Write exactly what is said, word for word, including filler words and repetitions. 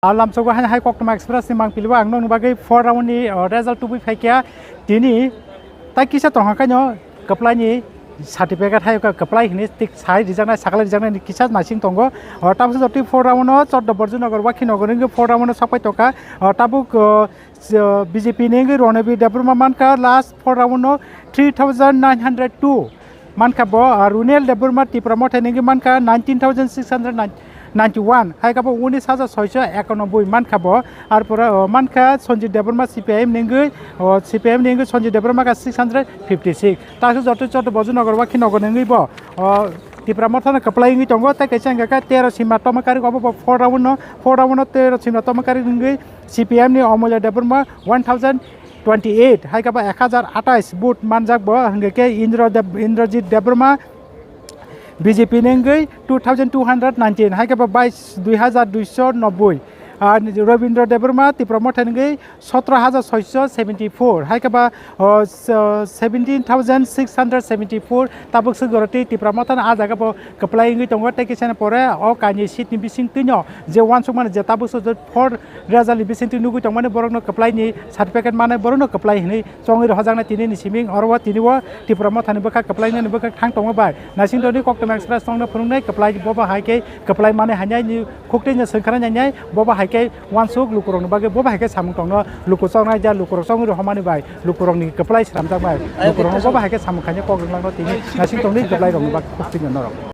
Alam sogo hai hai Koktwma Express ni mangpili o ang nokni bagwi four round ni, o, result tubui phaikha. Tini tai kisa tongkha kaino kwplai ni certificate hai kha, kwplai hinwi tik sai rijaknai, sakhlai rijaknai ni kisa naising tongo. O, tabuk se jotoi four round o Choddo Borjunagar, Wakhinagar wngwi four round o sakpai tongkha. O, tabuk, o, s-, o, B J P ni wngwi Ronobir Debbarma mankha last four round o three thousand nine hundred two. Mankha bo, ah, Runel Debbarma Tipra Motha ni wngwi mankha nineteen thousand six hundred ninety-one, hai kha bo unis hajar soiso ekanoboi mankha bo. Arpore, oh, mankha Sanjit Debbarma C P I M ni wngwi, oh, C P I M ni wngwi Sanjit Debbarma kha six hundred fifty six. Takhe jotoi Choddo Borjunagar, Wakhinagar ni wngwi bo, oh, Tipra Motha no kwplai wngwi tongo, tei kaisa wngkha kha tero sima tongma karik, obo bo four round no, four round no tero sima tongma karik wngwi C P I M ni Omolya Debbarma one thousand twenty eight, hai khe ba ek hajar atais vote manjak bo, hingke khe Indra Deb-, Indrajit Debbarma B J P ni wngwi two thousand two hundred nineteen, hai khe ba bais dui hajar duiso noboi. Ar Rabindra Debbarma Tipra Motha ni wngwi sotro hajar soiso seventy four, hai khe ba, o, s-, o, seventeen thousand six hundred seventy four. Tabuk swk jora tei Tipra Motha no ah jaga bo kwplai wngwi tongo, tei kisa ni pore o kainwi seat ni bising twino je uansukmani je tabuk swk four result ni bisingtwi nugwi tongmani borokno kwplai ni certificate manai borokno kwplai hinwi chongwi rohorjaknai tini ni siming. Oro o tini o Tipra Motha ni bwkhak kwplai nani bwkhak thang tongma bai naising tongni Koktwma Express tongno phunuknai kwplai, bobo hai khe kwplai manai hainai ni khuktwi no swngkharnai nai bobo hai khe uansuk lukurokni bagwi bobo hai khe samung tongno luku chongnai ja lukurok chongwi rohormani bai lukurokni kwplai sramjak bai lukurokno bobo hai khe samung khainai kok rwngmano tini naising tongni kwplai rokni bagwi khuktwi no norok.